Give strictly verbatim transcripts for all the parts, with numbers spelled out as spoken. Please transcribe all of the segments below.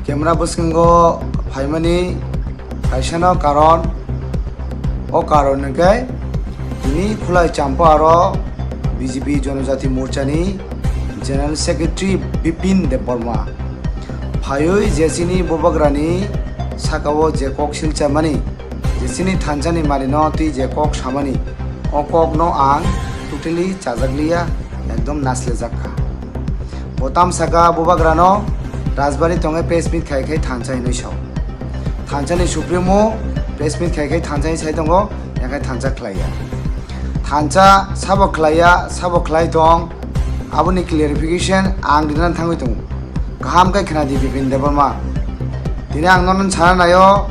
Camera bwskango phaimani kaisano karon, o karon hwnkhe tini Khulai Champaro B J P Jonojati Morchani General Secretary Bipin Debbarma phaiwi je chini bubagrani sakao je kok silchamani, je chini thansani manino twi je kok samani, o kokno ang totally chajakliya, ekdom naslejak kha. Bo tam saka bubagrano Rajbari tonge press meet khai khai thansa hinwi sao. Thansani Supremo press meet khai khai thansa hinwi sai tongo, yakhai thansa khlaiya. Thansa sabo khlaiya, sabo khlai tong, aboni clarification ang rinani thangwi tongo. Kaham khe khna di Bipin Debbarma. Tini ang nono sana naio,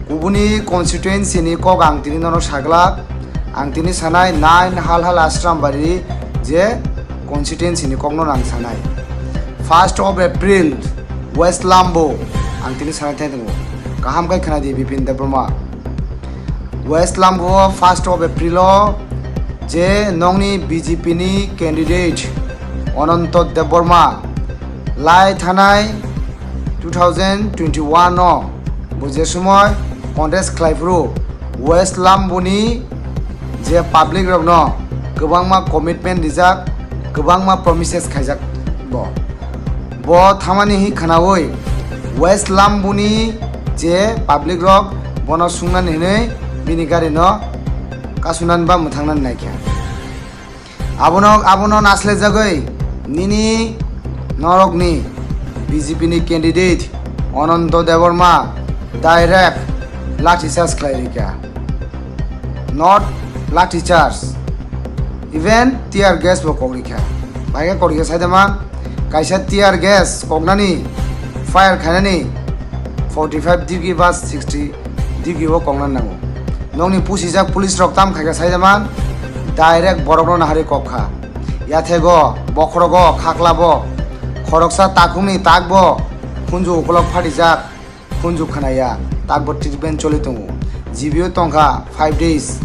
kubuni constituency ni kok ang tini nono saglak. Ang tini sanai nine Halhal Ashram Bari je constituency ni kokno ang sanai. First of April, West Lambo, ang tini sanai thai tongo. Kaham khe khna di Bipin Debbarma. West Lambo first of April o je nongni B J P ni candidate Ananto Debbarma lai thanai two thousand twenty-one o bo je somoi contest khlai phuru West Lamboni je public rokno kwbangma commitment rijak, kwbangma promises khaijak bo. Bo thamani hi khnaui West Lamboni je public rok bono sungnani hinui bini gari no kasunani ba mwthangnani naikha. Abono, abono naslejagwi nini norokni B J P ni candidate Ananto Debbarma direct lathi charge khlai rikha. Not lathi charge, even tear gas bo kok rikha. Bai khe kok rikha saidama, kaisa tear gas koknani, fire khainani forty five degree ba sixty degree o kokna nango. Nokni pusijak police rok tam khaikha saidama, direct borokno nahari kok kha. Yathego, bokhorogo, khaklabo, khoroksa takhumni takbo khunju ukolok phatijak. Khunju khnaya, takbo treatment choli tongo. G B o tongkha five days.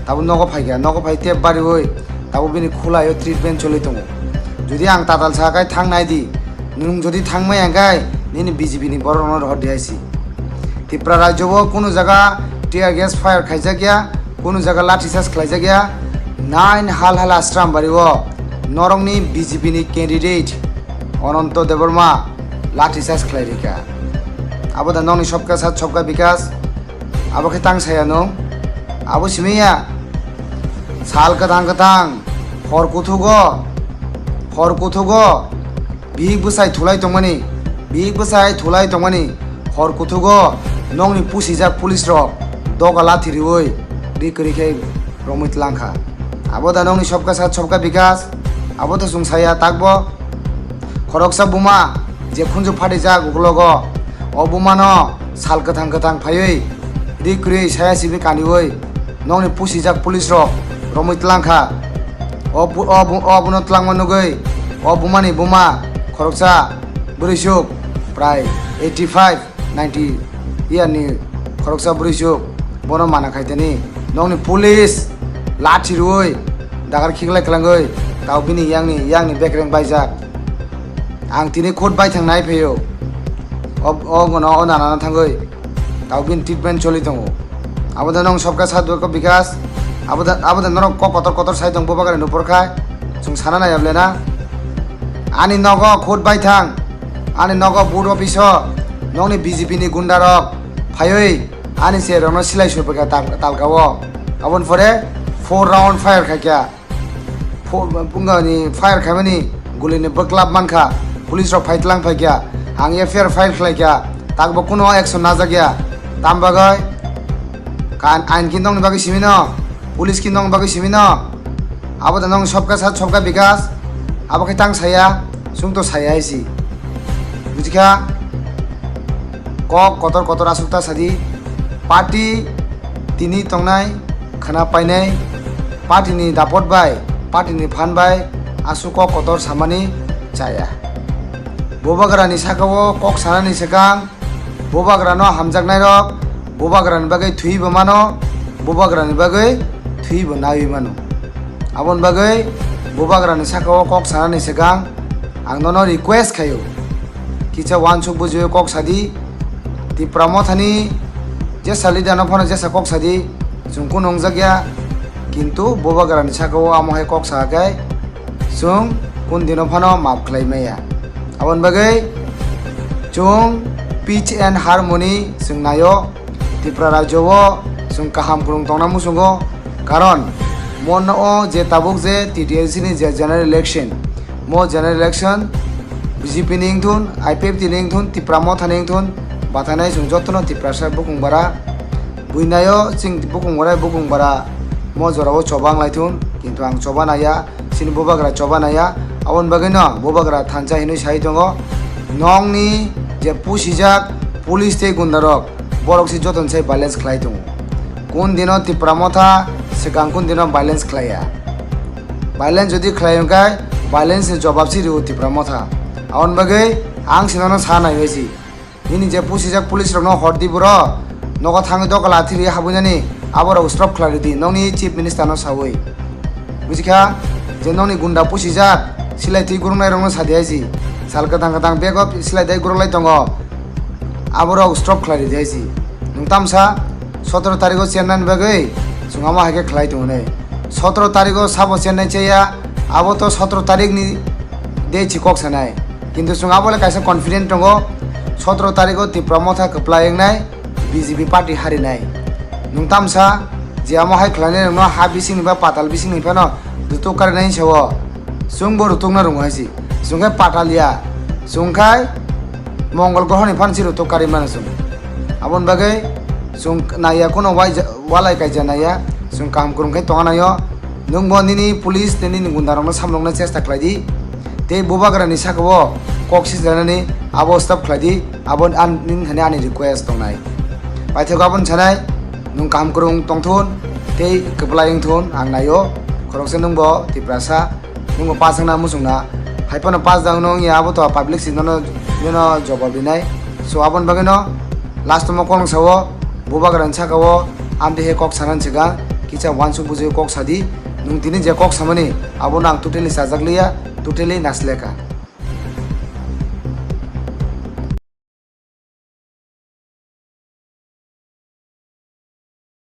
Tabo nogo phaikha, nogo phai tep bariui, tabo bini khulaio treatment choli tongo. Jodi ang tatal sa khai thang nai di, nwng jodi thang maya khai, nini B J P ni borok rokno rohor di hai si. Tripura rajyo o kunu jaga tear gas fire khaijak ya, kunu jaga lathi charge khlaijak ya. Nine Halhal Ashram Bari o norokni B J P ni candidate Ananto Debbarma lathi charge khlai rikha. Abo da nokni sobka sat sobka bikas. Abo khe tang saya no. Abo simi ya. Sal kwthang kwthang, hor kuthugo, hor kuthugo, bihik bwsai thulai tongmani, bihik bwsai thulai tongmani, hor kuthugo nokni pusijak police rok doga lathi riui ri kwrwi khe romwi tlangkha. Abo da nokni sobka sat sobka bikas, abo to chwng saya takbo. Khoroksa buma je khunju phatijak uklogo, o bumano sal kwthang kwthang phaiwi ri kwrwi saya simi kaniui nokni pusijak police rok romwi tlangkha. O bu-, o bu-, o buno tlangma nugui o bumani buma khoroksa bwrwisuk prai eighty five ninety year ni khoroksa bwrwisuk bono mana khaitani nokni police lathi rui dagar khiklai kwlangwi tao bini yangni yangni bekreng baijak. Ang tini khut baithang nai phaio. O, o gono o nanano thangwi tao bini treatment choli tongo. Abo da nong sobka sat ko bikas. Abo da, abo da norok kok kotor kotor sai tong bubagra nupor khai. Chwng sana nai able na. Ani nogo khut baithang. Ani nogo board office o nokni B J P ni gunda rok phaiwi ani se rokno silai surphaikha tal-, talka o. Aboni pore four round fire khaikha. Pho-, phungani fire khaimani gulini bwklap mankha, police rok phai tlang phaikha, ang F I R file khlaikha, takbo kuno action najak ya, tam bagwi kan ain ki nongni bagwi simi no, police ki nongni bagwi simi no, abo da nong sobka sat sobka bikas, abo khe tang saya, chwng to saya hai si, bujikha. Kok kotor kotor aswk ta sadi. Party tini tongnai khna painai, party ni dapot bai, party ni phan bai aswk kok kotor samani chaya. Bubagra ni saka o kok sanani swkang bubagra no hamjaknai rok bubagra ni bagwi thwi bo mano, bubagra ni bagwi thwi bo naiwi mano. Aboni bagwi bubagra ni saka o kok sanani swkang ang nono request khaio. Kisa wansuk bujiwi kok sadi. Tipra Mothani jesa leader no phano jesa kok sadi. Chwng kunu wngjakya. Kintu Bubagrani sakao amo hai kok sakai chwng kun dino phano maaf khlai maya. Aboni bagwi chwng peace and harmony chwng naio. Tripura rajyo o chwng kaham kwrwng tongna muchungo. Karon mono o je tabuk je T T L C ni je general election, mo general election B J P ni wngthun, I P F T ni wngthun, Tipra Motha ni wngthun, bathanai chwng jotono Tiprasa bukung bara buinaio chwng bukung bara bukung bara mo jorao choba wnglaithun, kintu ang choba naiya, chini Bubagra choba naiya, aboni bagwino Bubagra thansa hinwi sai tongo. Nokni je pusijak police tei gundarok, borok se jotono sai violence khlai tongo. Kun dino Tipra Motha swkang kun dino violence khlaiya. Violence jodi khlai hwnkhe violence ni jobab se rio Tipra Motha. Aboni bagwi ang se nono sa naiwi si. Nini je pusijak police rokno hordi buro, nogo thangwi doka lathi ri habwinani, aborok stop khlai ridi, nokni chief minister no sawi. Bujikha, je nokni gunda pusijak, silai twi guruknai rokno sadi aisi. Sal kwthang kwthang bego silai dai guruklai tongo. Aborok stop khlai ridi aisi. Nwng tamsa sotoro tarikh o chennai bagwi chwng amo hai khe khlai tongo ne. Sotoro tarikh o sabo chennai cheya, abo to sotoro tarikh ni de chi kok sanai. Kintu chwng abo le kaisa confident tongo, sotoro tarikh o Tipra Motha kwplai wngnai, B J P party harinai. Nwng tamsa je amo hai khlainai nwngno ha bisingni ba patal bisingni phano rutuk karinai sao. Chwngbo rutukna rwngo hai si. Chwng khe patal ya. Chwng khai Mongol grohoni phan si rutuk kari mano chwng. Aboni bagwi chwng naiya, kuno wai ja-, walai kaija naiya. Chwng kaham kwrwng khe tongna naio. Nwngbo nini police tei nini gunda rokno samlokna chesta khlai di. Tei Bubagrani sakao kok sijlanani abo stop khlai di. Abo an-, nini thani ani request tongnai. Paithago aboni sanai, nwng kaham kwrwng tongthun tei kwplai wngthun ang naio. Khoroksa nwngbo Tiprasa, nwngbo pass wngna muchungna. Hai phano pass da wngno wngya abo to public si nono, nono jobab rinai. So aboni bagwino last o mo kolong sao, Bubagrani sakao amtwi he kok sanani swkang kisa wansuk bujui kok sadi. Nwng tini je kok samani abono ang totally chajak liya, totally nasleka.